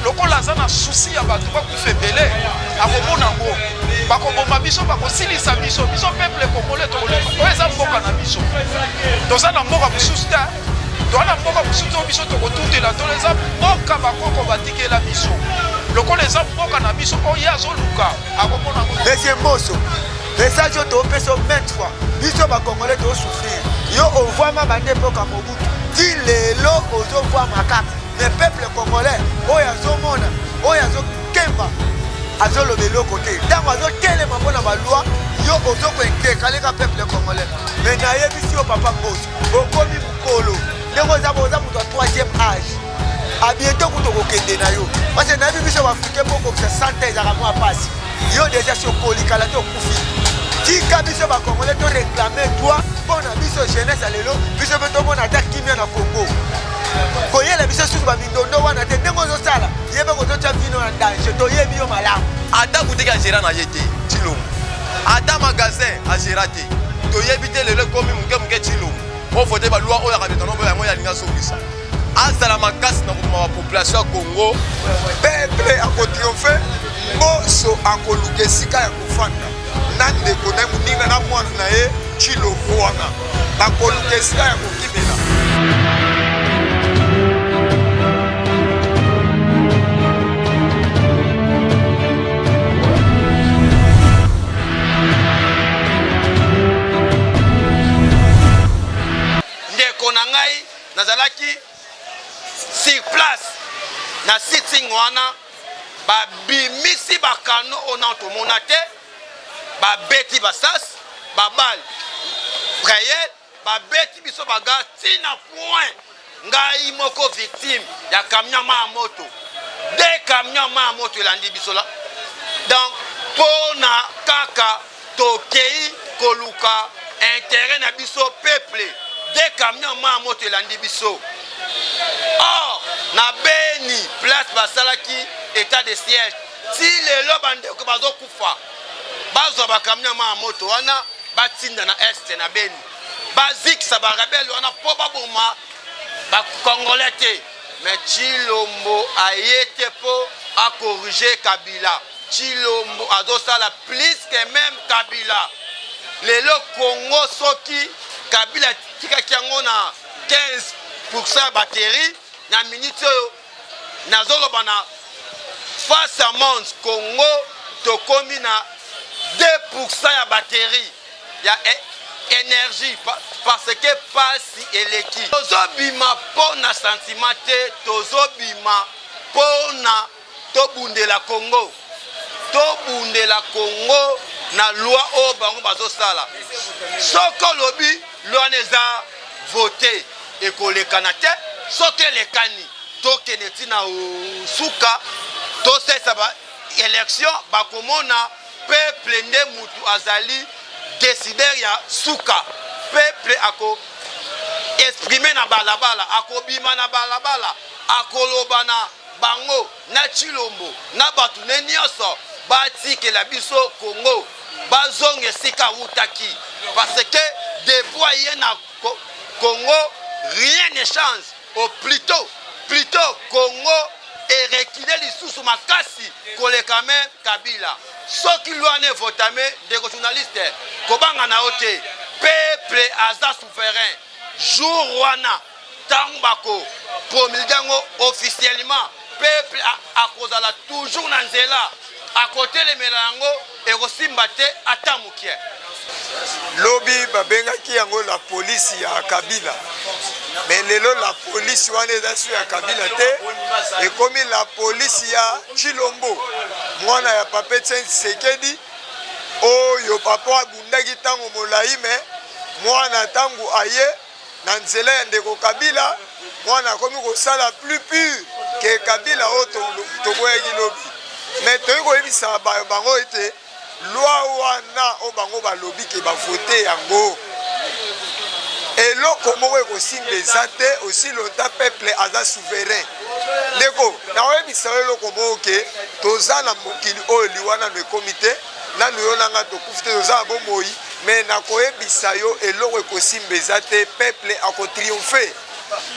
Lokola aza na souci ya bato bakufa ebele, akomona yango. Bakoboma biso, bakosilisa biso. Biso peuple congolais tokolemba. Oyo eza mboka na biso. Toza na mboka mosusu te. Toza na mboka mosusu oyo biso tokotutela tolo. Eza mboka bakoko batikela biso. Lokola eza mboka na biso, oyo ye azoluka akomona yango. Monsieur Mboso, message oyo topesa yo maintes fois, biso ba congolais to souffrir. Yo ovwama bande epoka Mobutu ti lelo ozovwama kaka, mais peuple congolais oyo azomona, oyo azokemba, azoloba eloko te. Ntango azotelema mpo na baloi, yo ozokointercale ka peuple congolais. Mais nayebisi yo papa Mboso, okomi mokolo ndenge oza, oza moto ya troisième âge, a bientôt kutu okokende na yo, parce que nayebi biso baafricain mpo okokisa 100 ans ezalaka mwa mpasi. Yo deja si okoli kala te okufi. Tika biso bacongolais to réclame droit mpo na biso jeunesse ya lelo, biso mpe tomona ata kimia na Congo. Koyela biso susu bamindondo wana te, ndenge ozosala yebe kozotya vino na danger, toyebi yo malamu. Ata boutique agera na ye te Tshilombo, ata magasin agera te, toyebi te. Lelo ekomi moke moke Tshilombo ovote baloi oyo akabeta nombo yango yalingi azongisa, azala makasi na koboma bapopulation ya Congo. Peuple akotriomphe. Mboso akoluka esika ya kofanda na ndeko na ye, moninga na mwana na ye Tshilombo wana, bakoluka esika ya kokimela. Ndeko na ngai, nazalaki sur place na sitting wana, babimisi bakano oyo nano tomona te, babeti basasi, babale réel, babeti biso baga ntina point. Ngai moko victime ya camion ma ya moto, de camion ma ya moto elandi biso la. Donc mpona kaka tokei koluka intérêt na biso peuple, de camion ma ya moto elandi biso. Or na Beni, place basalaki état de siège, ti lelo bandeko bazokufa. Bazwa bacamion ma ya moto wana, batinda na este na Beni, bazikisa barebele wana mpo baboma bacongolais te. Mais Tshilombo aye te mpo acorrige Kabila. Tshilombo azosala plus que même Kabila. Lelo Congo, soki Kabila atikaki yango na 15% ya batterie, na minute oyo nazoloba na face à monde, Congo tokomi na 2% ya batterie ya énergie, parce que pasi eleki. Tozobima mpo na sentiment te, tozobima mpo na tobundela Congo, tobundela Congo na loi oyo bango bazosala. Soki olobi loi wana eza vote, ekolekana te. Soki elekani, tokende ntina suka, tosalisa ba élection, bakomona peuple nde mutu azali décideur ya suka. Peuple ako exprime na balabala, akobima na balabala, akoloba na bango na Tshilombo na bato ne nyonso batikela biso Congo, bazonga esika awutaki, parce que depuis aye na Congo rien ne change, au plutôt Congo erekile lisusu makasi koleka me Kabila. Soki loi wana evotame, ndeko journaliste, kobanga na yo te, peuple aza souverain. Jour wana ntango bako promulgue yango officiellement, peuple akozala toujours na nzela, akotelemela yango, ekosimba te ata mokie. Lobi babengaki yango la police ya Kabila, mais lelo la police wana eza su ya Kabila te, ekomi la police ya Tshilombo, mwana ya papa Etienne Tshisekedi, oyo papa abundaki ntango molai. Me mwana ntango aye na nzela ya ndeko Kabila, mwana akomi kosala plus pur ke Kabila oyo toboyaki lobi. Me toyei koyebisa bango ete loi wana oyo bango balobi ke bavote yango, eloko moko ekosimba eza te aussi longtemps peuple aza souverain. Ndeko, nakoyebisa yo eloko moko ke toza na mokili oyo liwa nano ekomi te, nanu yo nanga tokufi te, toza na bomoi. Me nakoyebisa yo eloko ekosimba eza te, peuple akotriomphe.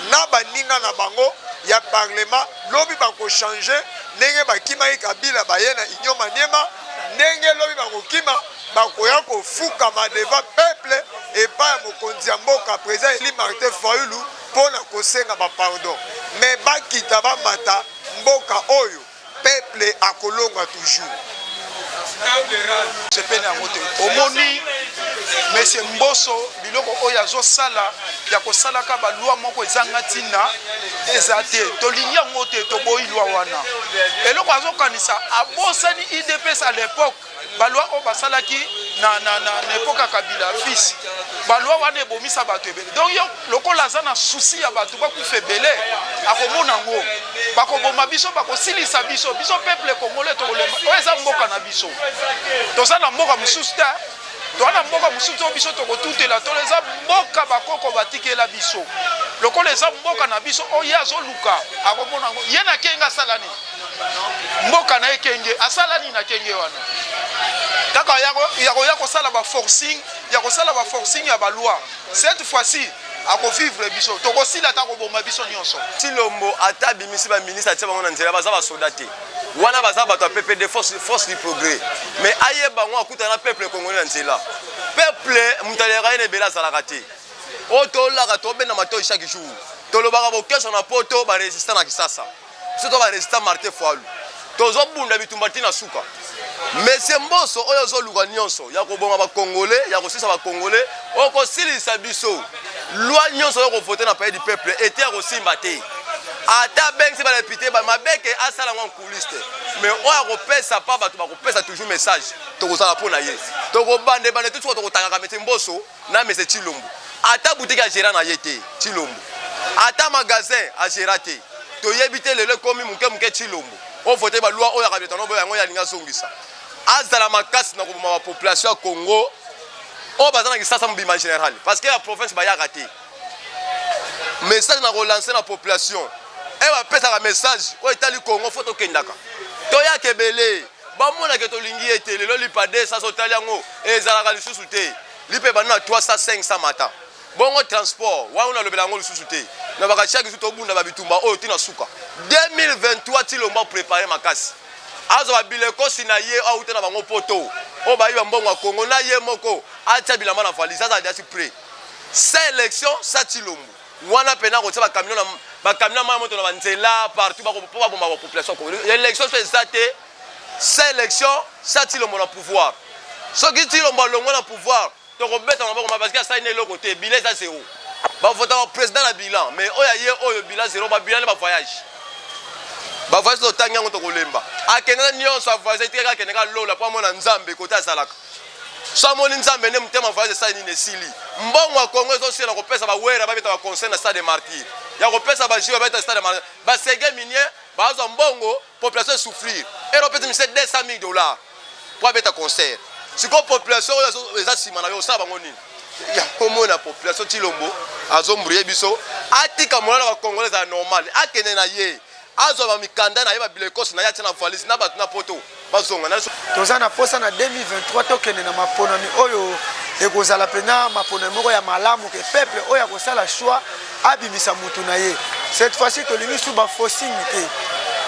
na baninga na bango ya parlement. Lobi bako changer ndenge bakimaki Kabila, baye na Union Maniema. Ndenge lobi bakokima, bakoya kofukama devant peuple epai ya mokonzi ya mboka, président élu Martin Fayulu, mpo na kosenga bapardon. Mais bakita, bamata, mboka oyo peuple akolonga toujours. Sepene yango te. Omoni monsieur Mboso, biloko oyo azosala ya kosalaka baloi moko ezanga ntina, eza te. Tolingi yango te, toboyi loi wana. Eloko azokanisa, abosani UDPS à l'époque, baloi oyo basalaki na époque ya Kabila fils, baloi wana ebomisa bato ebele. Donc yo, lokola aza na souci ya bato bakufa ebele, akomona yango, bakoboma biso, bakosilisa biso. Biso peuple congolais tokolemba. Oyo eza mboka na biso, toza na mboka mosusu te. Toza na mboka mosusu oyo biso tokotutela tolo? Eza mboka bakoko batikela biso. Lokola eza mboka na biso, oyo ye azoluka, akomona yango. Ye na Kenge asala nini? Mboka na ye Kenge, asala nini na Kenge wana? Kaka ya koya kosala baforcing, ya kosala baforcing ya baloi. Cette fois-ci akovivre, biso tokosila, ata koboma biso nyonso. Tshilombo, ata abimisi baministre, atia bango na nzela, baza basoda te wana, baza bato ya PPD, force du progrès. Mais ayeba yango, akutana na peuple congolais na nzela. Peuple, moto alekaka ye na ebele azalaka te. Oyo tolaka, tobenda matoi chaque jour, tolobaka bokeso na poto, barésistant na Kisasa. Biso to barésistant Martin Fayulu, tozobunda bitumba ntina suka. Monsieur Mboso, oyo ozoluka nyonso ya koboma bacongolais, ya kosilisa bacongolais, okosilisa biso. Loi nyonso oyo kovote na palais du peuple ete ya kosimba te. Ata abengisi badéputé mabeke, asala yango en coulisse te. Mais oyo akopesa pa bato, bakopesa toujours message, tokozala mpo na ye. Tokobanda ebanda te, suka tokotangaka monsieur Mboso na monsieur Tshilombo. Ata boutique agéra na ye te Tshilombo, ata magasin agéra te, toyebi te. Lelo ekomi moke moke. Tshilombo ovote baloi oyo akabeta no boyo yango, yalingi azongisa, azala makasi na koboma bapopulation ya Congo oyo baza na Kisasa mobima général, parce que ya province bayaka te. Message na kolancer na population e bapesaka message oyo etali Congo, faut tokendaka, toyaka ebele, bamonake tolingi ye te. Lelo lipa 200, otali yango, ezalaka lisusu te. Lipa ebandi na 300, 500 mata bongo. Transport wana nalobela yango lisusu te. Na baka chaque jour tobunda babitumba oyo ntina suka. 2023, Tshilombo préparé makasi, azwa babilekosi na ye, auta na bango poto oyo bayiba mbongo ya Kongo na ye moko, atia bilamba na valise, azala déjà prêt. Sa élection, sa Tshilombo wana mpena kotia bacamion mai moto na banzela partout mpo baboma bapopulation. Congo, élection so eza te. Sa élection, sa Tshilombo na pouvoir. Soki Tshilombo alongwe na pouvoir, tokobeta maboko, parce que asali na eloko te. Bilan eza zéro. Bavotaka président na bilan, mais oyo aye oyo, bilan zéro. Babilan nde bavoyage, bavoyage totangi yango, tokolemba. Akende na nyonso, avoyage, etikaka, akende kaka lola mpo amona Nzambe kote azalaka. So amoni Nzambe nde motema voyage esali nini, esili. Mbongo ya Kongo ezosila kopesa bawera, babeta baconcert na Stade de Martyr, ya kopesa bajeu, babeta Stade de Martyr, basege minier bazwa mbongo, population esouffrir. Ero opesi mise 200 000 $ po abeta concert. Sikoyo population oyo eza nsima na yo, osala bango nini? Yango mona population, Tshilombo azombrie biso. Atika molala, bacongolais ezala normal, akende na ye, azwa bamikanda na ye, babilekose na ye, atia na valise na bato na poto, bazonga. Toza na posa na 2023 tokende na maponami oyo ekozala mpena maponami moko ya malamu, ke peuple oyo akosala choix, abimisa mutu na ye. Cette fois-ci tolingi su baforcing te,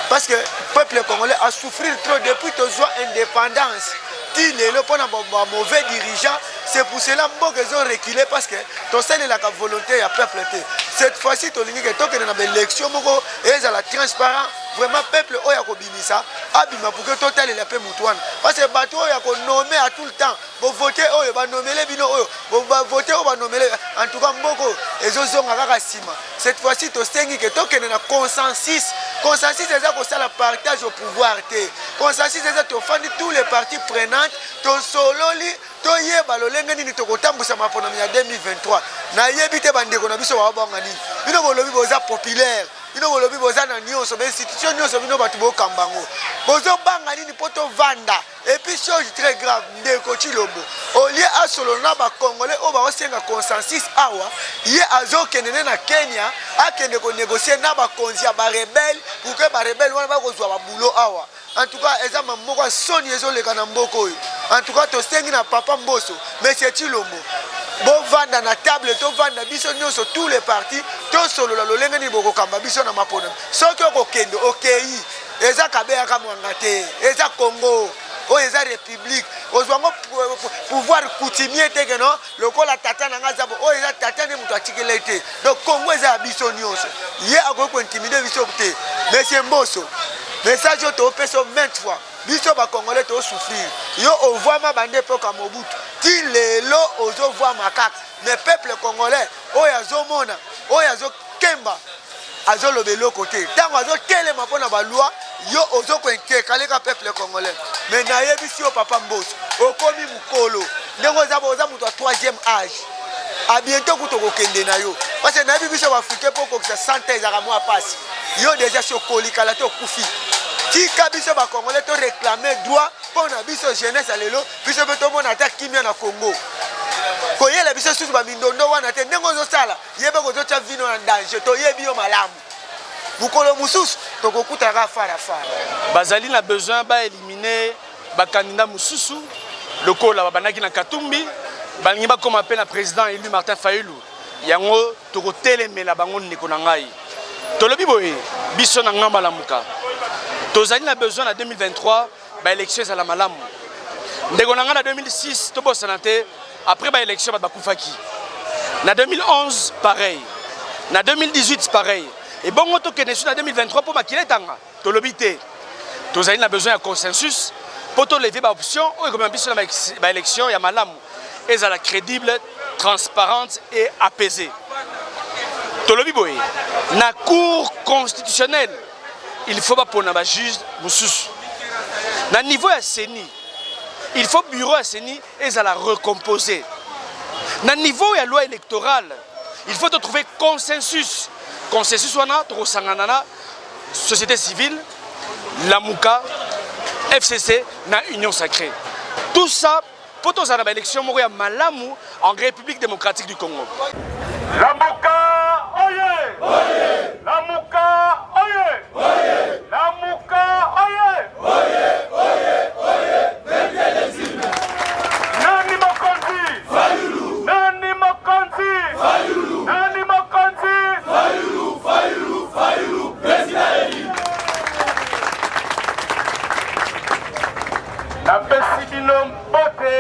parce que peuple congolais a souffrir trop depuis tozwa indépendance ti lelo mpona bamauvais dirigeant. C'est pour cela mboka ezoreculer, parce que tosalelaka volonté ya peuple te. Cette fois-ci tolingi ke tokende na baélection moko ezala transparent, vraiment peuple oyo akobimisa abima, pour que totalela mpe motu wana, parce que bato oyo ya konommer à tout le temps, bovote oyo banomele bino, oyo bavote, oyo banomele, en tout cas mboka ezozonga kaka nsima. Cette fois-ci tosengi ke tokende na consensus. Consensus eza kosala partage au pouvoir te. Consensus eza tofandi, tous les parties prenantes, tosololi, toyeba lolenge nini tokotambwisa maponami ya 2023. Nayebi te bandeko na biso baobanga nini. Bino bolobi boza populaire, bino bolobi boza na nyonso, bainstitution nyonso, bino bato bokamba yango, bozobanga nini mpo tovanda? Et puis, chose très grave, ndeko Tshilombo, au lieu asolola na bacongolais oyo baosenga consensus awa, ye azokende nde na Kenya, akende konégocier na bakonzi ya barebelles pour que barebelles wana bakozwa baboulot awa. En tout cas eza mambo moko ya soni ezoleka na mboka oyo. En tout cas tosengi na papa Mboso, monsieur Tshilombo, Bovanda na table, tovanda biso nyonso tous les partis, tosolola lolenge nini bokokamba biso na maponami. Soki okokende okei, eza Kabeya Kamwanga te, eza Congo oyo eza republique. Ozwa yango pouvoir coutumier te ke non lokola tata na ngai aza bo, oyo eza tata nde moto atikela ye te. Donc Congo eza ya biso nyonso, ye akoki kointimide biso te. Monsieur Mboso, message oyo topesa yo maintes fois, biso ba congolais to souffrir. Yo ovwama bande epoka Mobutu ti lelo ozovwama kaka, mais peuple congolais oyo azomona, oyo azokemba, azoloba eloko te. Ntango azotelema mpo na baloi, yo ozo kointercale ka peuple congolais. Mais nayebisi yo papa Mboso, okomi mokolo ndenge oza, oza moto ya troisième âge, a bientôt kutu okokende na yo, parce que nayebi biso baafricain mpo okokisa 100 ans ezalaka mwa pasi. Yo deja si okoli kala te okufi. Tika biso ba congolais to réclamer droit mpo na biso jeunesse ya lelo, biso mpe tomona ata kimia na Congo. Koyela biso susu ba mindondo wana te, ndenge ozosala yeba kozotya vino na danger, toyebi yo malamu. Mokolo mosusu tokokutaka fara fara. Bazali na besoin ba éliminer ba candidats mosusu lokola babandaki na Katumbi, balingi bakoma mpe na président élu Martin Fayulu. Yango tokotelemela bango ndeko na ngai. Tolobi boye biso na ngamba Lamuka tozali na besoin na 2023 ba élection ezala malamu. Ndeko na ngai na 2006 tobosana te, après ba élection bato bakufaki. Na 2011 pareil, na 2018 pareil. Ebongo tokende su na 2023 mpo makila etanga. Tolobi te tozali na besoin ya consensus mpo toleve ba option oyo ekomema biso na ba élection ya malamu, ezala crédible, transparente et apaisée. Tolobi boye na cour constitutionnelle il faut bapona ba juge mosusu. Na niveau ya CENI il faut bureau ya CENI ezala recomposé. Na niveau ya loi électorale il faut trouver consensus. Consensus wana tokosangana na société civile, Lamuka, FCC na Union Sacrée. Tout ça po tozala na baélection moko ya malamu en République démocratique du Congo. Lamuka oye! Oye! Lamuka oye! Oye! Lamuka oye! Oye! Oye! Oye! Nani mokonzi? Fayulu! Nani mokonzi? Fayulu! Nani mokonzi? Fayulu! Fayulu! Fayulu! Président élu! Napesi bino mbote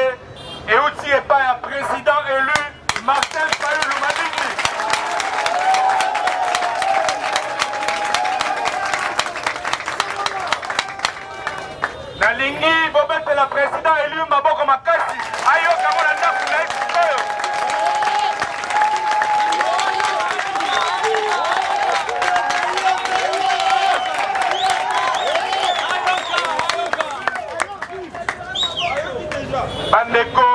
euti epai ya président élu Martin Fayulu Madidi. Nalingi bobetela président élu maboko makasi ayoka ngo na ndako na ye sikoyo. Bandeko,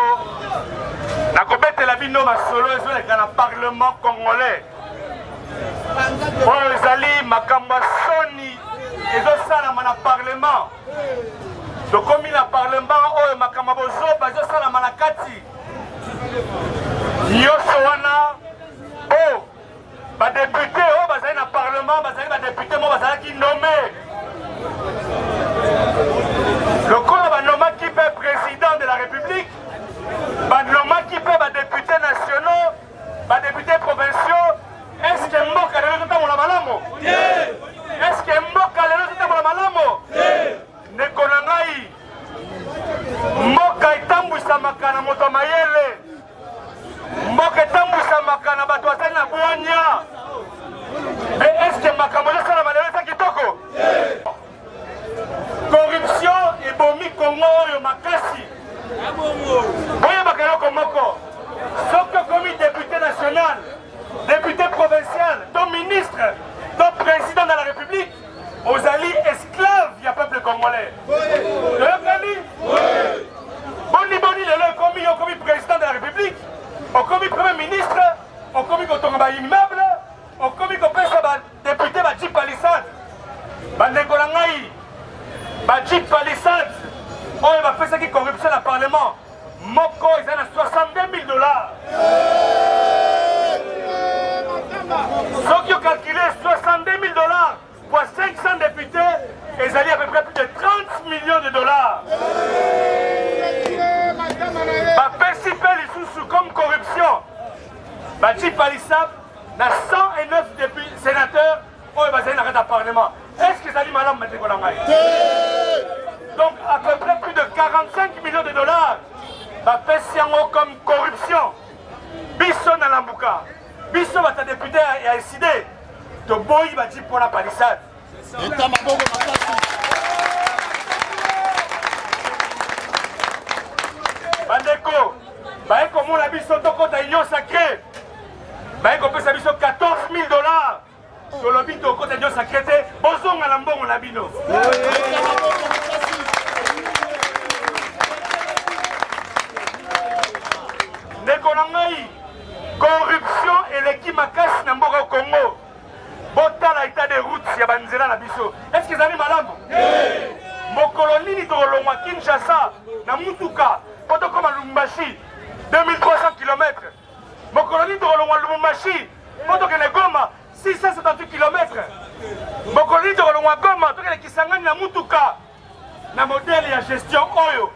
nakobetela bino masolo ezoleka na parlement congolais. Oyo ezali makambo ya soni ezosalama na parlement. Tokomi na parlement oyo makambo ya bozoba ezosalama na kati nyonso wana po ba député oyo bazali na parlement bazali ba député moko bazalaki nommé lokola banomaki mpe président de la république, banomaki mpe ba député nationaux, ba député provinciaux. Est-ce que mboka lelo ezotambola malamu? Est-ce que mboka lelo ezotambola malamu? Ndeko na ngai, mboka etambwisamaka na moto ya mayele, mboka etambwisamaka na bato bazali na bwanya. Mais est-ce que makambo ezosalama lelo eza kitoko? Corruption ebomi Congo oyo makasi. Boyebaka eloko moko, soki okomi député national, député provincial to ministre to président de la république, ozali esclave ya peuple congolais. Toyokani? Boni boni lelo ekomi yo okomi président de la république, okomi premier ministre, okomi kotonga ba immeuble, okomi kopesa ba député ba jeep palissade. Bandeko na ngai, ba jeep palissade oyo bapesaki corruption na parlement moko eza na 62 000 dollars. Soki ocalcule 62 000 dollars fois 500 députés, ezali à peu près plus de 30 millions de dollars. Bapesi mpe lisusu comme corruption. Bajeep Palisade na 109 députés sénateurs oyo bazali na kati ya parlement. Est-ce que ezali malamu bandeko na ngai? Donc à peu près plus de 45 millions de dollars bapesi yango comme corruption. Biso na Lambuka, biso bata député ya ECIDE toboyi ba jeep wana Palisade. Eta maboko makasi. Bandeko, baye komona biso tokota union sacrée, baye kopesa biso 14 000 dollars. Tolobi tokota union sacrée te, bozonga na mbongo na bino. Ndeko na ngai, corruption eleki makasi na mboka Congo. Botala etat de route ya banzela na biso, est ce que ezali malamu? Mokolo nini tokolongwa Kinshasa na mutuka mpo tokoma Lubumbashi 2300 km? Mokolo nini tokolongwa Lubumbashi mpo tokende Goma 678 km? Mokolo nini tokolongwa Goma tokende Kisangani na mutuka? Na modele ya gestion oyo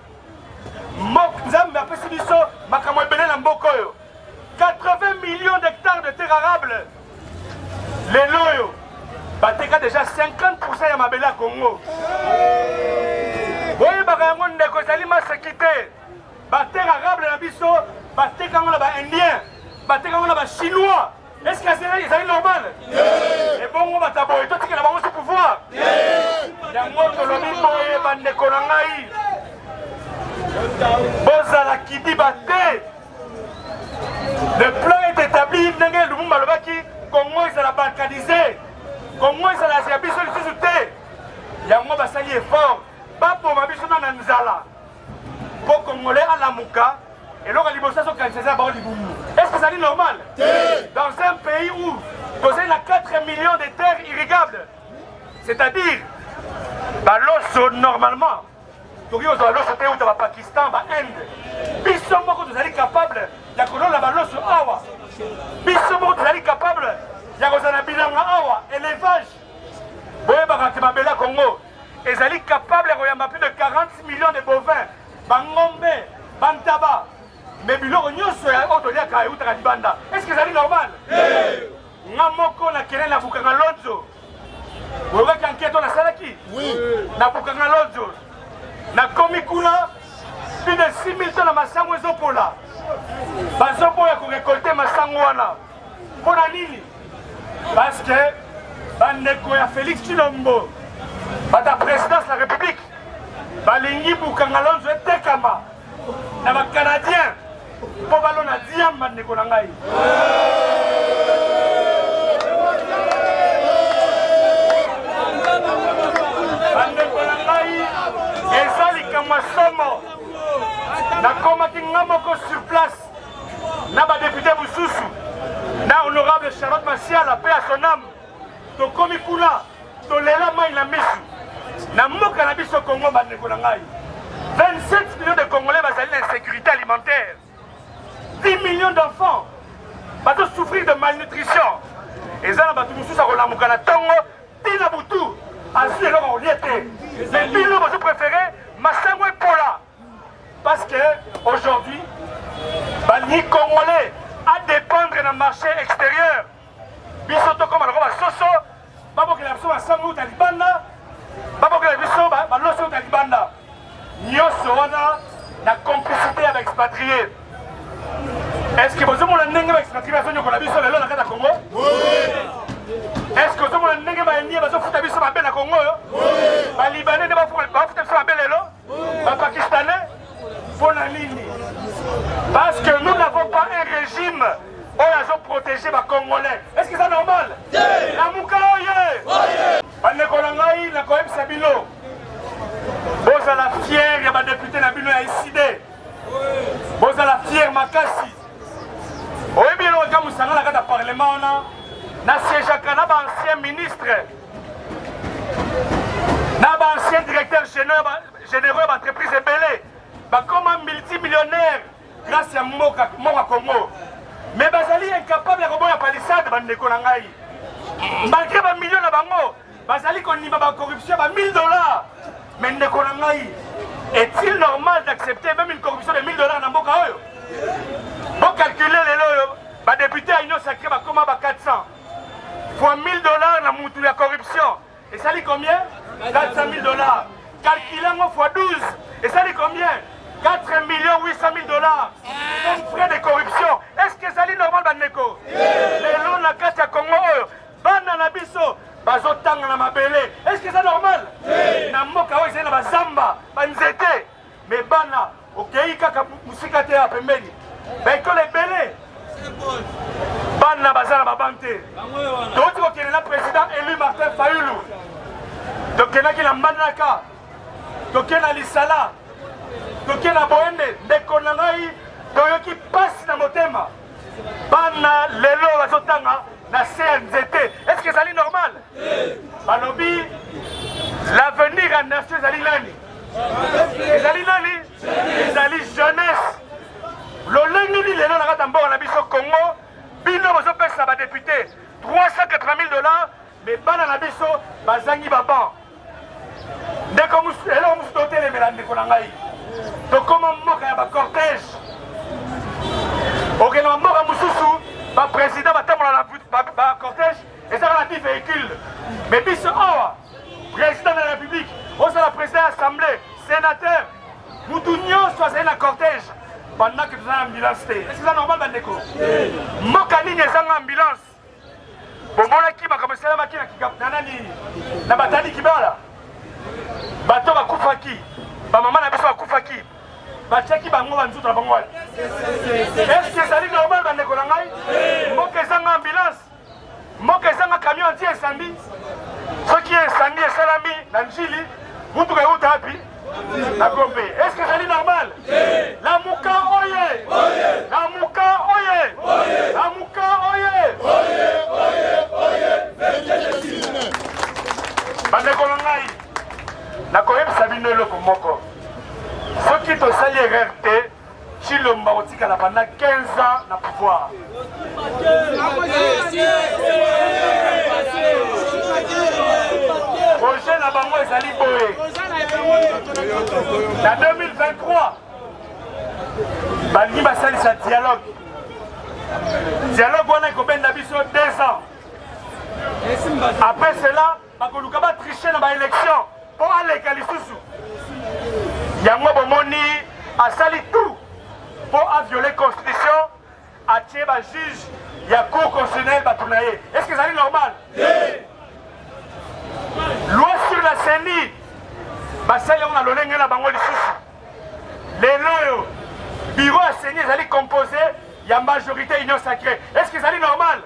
Nzambe apesi biso makambo ebele na mboka oyo, 80 millions d'hectares de terre arable. Lelo oyo bateka deja 50% ya mabele ya Congo. Boyebaka yango ndeko, ezali maseki te. Ba terre arable na biso bateka yango na ba indien, bateka yango na ba chinois. Est-ce que ezali normal? Ebongo bato ya boye totikela bango si pouvoir? Yango tolobi boye bandeko na ngai, bozala kidiba te. Le plan est établi ndenge Lumumba alobaki, Congo ezala balkanisé, Congo ezala ya biso lisusu te. Yango basali effort baboma biso na na nzala mpo Congolais alamuka. Eloko ya liboso azokanisa eza bango libumu. Est ce que ezali normal dans un pays où tozali na 4 millions de terres irrigables, c'est-à-dire baloso normalement tokoki kozwa baloso te euta bapakistan, bainde. Biso moko tozali capable ya kolona baloso awa, biso moko tozali capable ya kozala na bilanga awa, élevage. Boyebaka te mabele ya Congo ezali capable ya koyamba plus de 40 millions de bovins, bangombe, bantaba, mais biloko nyonso ya oyo toliaka eutaka libanda. Est ce que ezali normal? Nga moko nakende na Bukanga Lonzo, boyokaki enquête oyo nasalaki na Bukanga Lonzo. Nakomi kuna plus de 6000 tonnes ya masango ezopola, bazoboya korekolte masango wana. Mpo na nini? Parce que bandeko ya Félix Tshilombo, bata présidence ya République, balingi Bukanga Lonzo etekama na ba Canadiens mpo balona diamba. Ndeko na ngai, bandeko na ngai, eza likambo ya somo. Nakomaki nga moko sur place na badepute mosusu na honorable Charlotte Masiala mpe ya son âme. Tokomi kuna, tolela mai na misu na mboka na biso Congo. Bandeko na ngai, 27 millions de Congolais bazali na insécurité alimentaire, 10 millions d'enfants bazo souffrir de malnutrition. Eza na bato mosusu akolamuka na ntongo ti na butu azwi eloko kolia te, mais bino bozo préféré masango epola. Parce que aujourd'hui balingi Congolais a dépendre na marché extérieur. Biso tokoma lokola basoso, babokela biso masango uta libanda, babokela biso baloso uta libanda. Nyonso wana na complicité ya baexpatrie. Est ce que bozomona ndenge baexpatrie bazonyokola biso lelo na kati ya Congo? Est ce que ozomona ndenge baindien bazofuta biso mabe na Congo oyo? Balibanais nde bafuta biso mabe lelo, bapakistanais. Mpo na nini? Parce que nous n'avons pas un régime oyo azoprotege bacongolais. Est ce que eza normal? Lamuka oye! Bandeko na ngai, nakoyebisa bino, bozala fier ya badepute na bino ya ECIDE, bozala fier makasi. Oyebi eloko ekamwisanga na kati ya parlement wana, nasiégeaka na baancien ministre na baancien directeur généraux ya baentreprise ebele, bakoma multimillionnaire grâce ya mboka mboka Congo, mais bazali incapable ya koboya palissade. Bandeko na ngai, malgré bamillion na bango, bazali kondima bacorruption ya ba 1000 dollars. Mais ndeko na ngai, est-il normal d'accepter même une corruption de 1000 dollars na mboka oyo? Bocalcule lelo oyo. Badepute ya Union Sacrée bakoma ba 400 fois 1000 dollars na mutu ya corruption esali combien? 400 000 dollars. Calcule yango fois 12 esali combien? 4 millions 800 000 dollars comme frais de corruption. Est-ce que ezali normal bandeko? Lelo na kati ya Congo oyo bana na biso bazotanga na mabele, est-ce que eza normal? Na mboka oyo ezali na bazamba banzete, me bana okei kaka mosika te ya pembeni baekole ebele bana baza na babanke te. Touti kokende na président élu Martin Fayulu, tokendaki na Mbandaka, tokende na Lisala, tokende na Boende. Ndeko na ngai, toyoki mpasi na motema. Bana lelo bazotanga na se ya nzete, est ce que ezali normal? Balobi l'avenir ya nation ezali nani? Ezali nani? Ezali jeunesse. Lolenge nini lelo na kati ya mboka na biso Congo, bino bozopesa badepute 380 000 dollars, me bana na biso bazangi baban. Ndeko, eloko mosusu totelemela, ndeko na ngai, tokoma mboka ya bacortège. Okende na mboka mosusu, baprésident batambola na bacortège ezaka na 10 véhicule, mais biso awa président de la république, ozala président ya assemblée, sénateur, mutu nyonso azali na cortège pendant que toza na ambulance te. Est-ce eza normal bandeko? Mboka nini ezanga ambulance? Bomonaki makambo esalamaki na nani, na batali kibala, bato bakufaki, bamama na biso bakufaki, batiaki bango banzoto na bango wapi? Est-ce ezali normal bandeko na ngai? Mboka ezanga ambulance, mboka ezanga camion anti incendie. Soki incendie esalami na Njili, mutuka euta wapi? Na Gombe. Est-ce que ezali normal? Lamuka oye! Lamuka oye! Lamuka oye! Bandeko na ngai, nakoyebisa bino eloko moko. Soki tosali erreur te, Tshilombo akotikala pendant 15 ans na pouvoir. Projet na bango ezali boye. Na 2023 balingi basalisa dialogue. Dialogue wana ekobenda biso 2 ans. Après cela, bakoluka batriche na baélection mpo aleka lisusu. Yango bomoni asali tout mpo aviole constitution, atie bajuge ya cour constitutionnelle bato na ye. Est ce que ezali normal? Loi sur la CENI basali yango na lolenge na bango lisusu. Lelo oyo bureau ya CENI ezali composé ya majorité union sacrée. Est ce que ezali normal?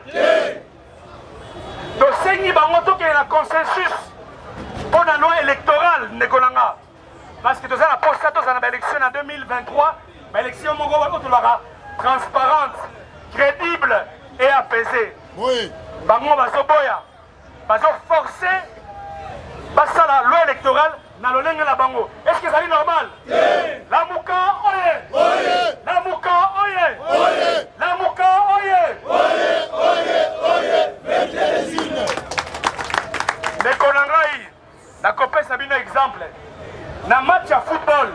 Tosengi bango tokende na consensus mpo na loi électorale, ndeko na nga, parce que toza na posa tozala na baélection na 2023, baélection moko oyo tolobaka transparente, crédible et apaisée. Oui. Bango bazoboya, bazoforce basala loi électorale na lolenge na bango. Est ce que ezali normal? Lamuka oye! Lamuka oye! Lamuka oye! Ndeko na ngai, nakopesa bino exemple na match ya football.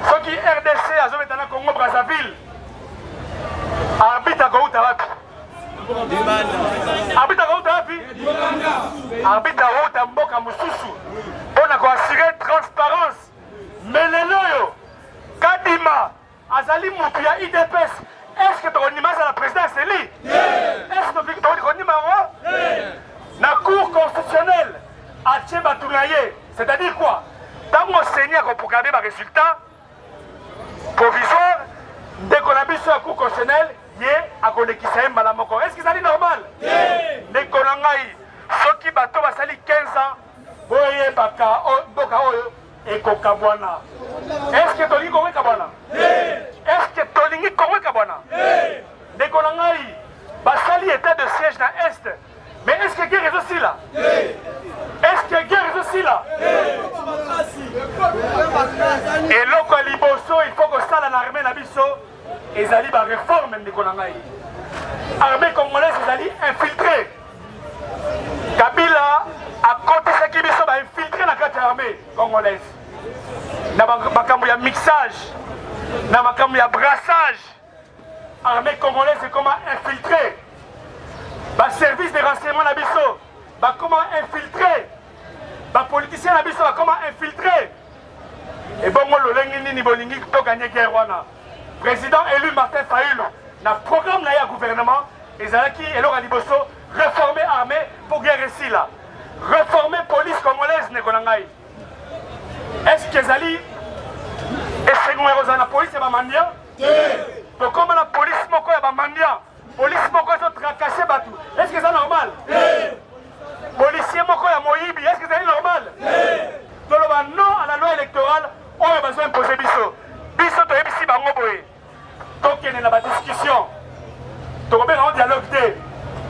Soki RDC azobeta na Congo Brazzaville, arbitre akouta wapi? Arbitre akouta wapi? Arbitre akouta mboka mosusu mpo na koassure transparence. Me lelo oyo Kadima azali mutu ya UDPS, est ce que tokondima azala président ya CENI? Est ce que tokondima yango? Na cour constitutionnelle atie bato na ye, c'est-à-dire quoi? Ntango CENI akoproclame baresultat provisoire, ndeko na biso ya cour constitutionnelle ye akolekisa ye mbala moko. Est ce que ezali normal? Ndeko na ngai, soki bato basali 15 ans, boyebaka mboka oyo ekokabwana. Est ce que tolingi Kongo ekabwana? Est ce que tolingi Kongo ekabwana? Ndeko na ngai, basali état de siège na est, mais est ce que guerre ezosila? Est ce que guerre ezosila? Eloko ya liboso il faut kosala na armée na biso ezali bareforme. Ndeko na ngai, armée congolaise ezali infiltré. Kabila akotisaki biso bainfiltré na kati ya armée congolaise, na makambo ya mixage, na makambo ya brassage. Armée congolaise ekoma infiltré, ba service de renseignement na biso bakoma infiltré, ba politiciens na biso bakoma infiltré. Ebongo lolenge nini bolingi to gagner guerre wana? Président élu Martin Fayulu na programme na ye ya gouvernement ezalaki eloko ya liboso réformer armée pour guerre esila, réformer police congolaise. Ndeko na ngai, est-ce que ezali esengo ya kozala na police ya bamandia? Tokoma na police moko ya bamandia, police moko ezotracase bato. Est ce que eza normal? Policier moko ya moyibi, est ce que ezali normal? Toloba non à la loi électorale oyo bazo impose biso. Biso toyebisi bango boye, tokende na badiscussion, tokobenga ngo dialogue te,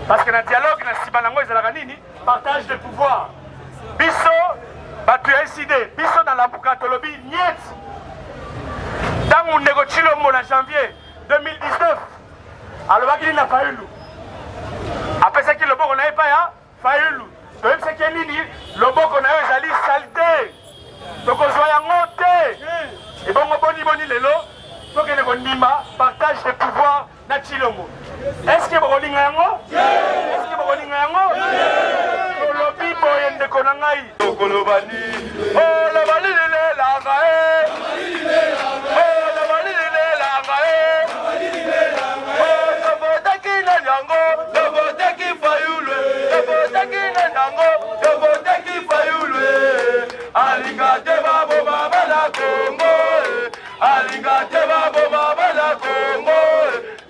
parce que na dialogue na nsima nango ezalaka nini? Partage de pouvoir. Biso bato ya ECD, biso na Lamuka, tolobi niet. Ntango ndeko Tshilombo na janvier 2019 alobaki nini na Fayulu? Apesaki loboko na ye epai ya Fayulu. Toyebisaki ye nini? Loboko na yo ezali salite, tokozwa yango te. Ebongo boni boni lelo tokende kondima partage de pouvoir na Tshilombo? Est-ce que bokolinga yango? Est-ce que bokolinga yango? Tolobi boye, ndeko na ngai, tokoloba nini? Oloba nini lelanga e? Oloba nini lelanga e? Tobotaki nani yango? Tobotaki Fayulu. Tobotaki nani yango? Tobotaki Fayulu. Alinga te baboma bana Kongo, alinga te baboma bana Kongo.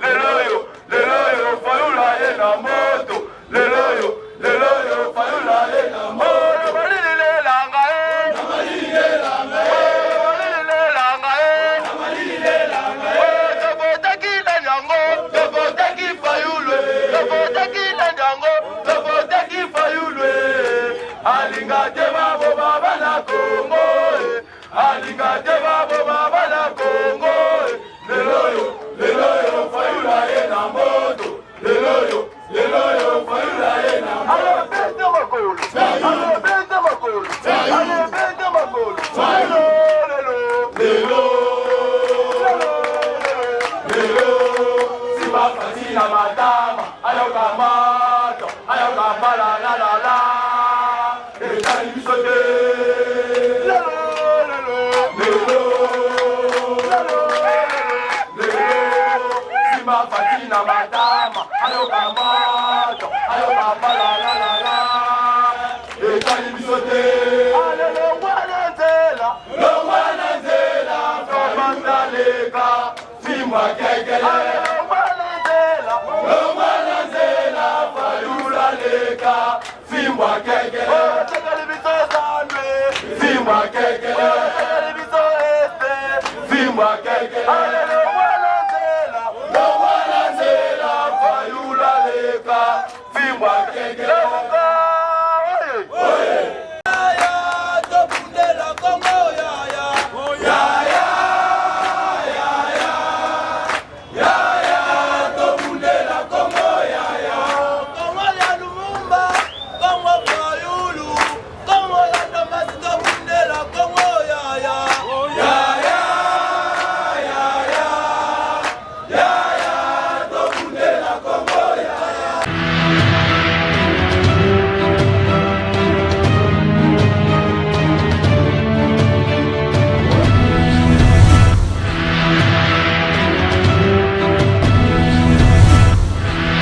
Lelo oyo, lelo oyo, Fayulu aye na moto. Lelo oyo, lelo oyo, Fayulu aye na moto. Balililelanga e, balililelanga e. Tobotaki nani yango? Tobotaki Fayulu. Tobotaki nani yango? Tobotaki Fayulu. Alinga te baboma bana Kongo, alinga te baboma bana Kongo. Lelo oyo, lelo oyo, Fayulu aye na moto. Lelo oyo, lelo oyo, Fayulu aye na moto. Beta makolo, beta makolo, beta makolo. Lelo, lelo, lelo, lelo, simba Fati na matama, ayoka moto, ayoka mbala la la la. Etali biso te. Lelo, lelo, lelo, lelo, lelo, simba Fati na matama, ayoka moto, ayoka mbala la la la. Etali biso te. Ale longwa na nzela, longwa na nzela, tobataleka fimwa kekele. Ale longwa na nzela, longwa na nzela, Fayulu leka fimwa kekele. Otekali biso zandwe, fimwa kekele.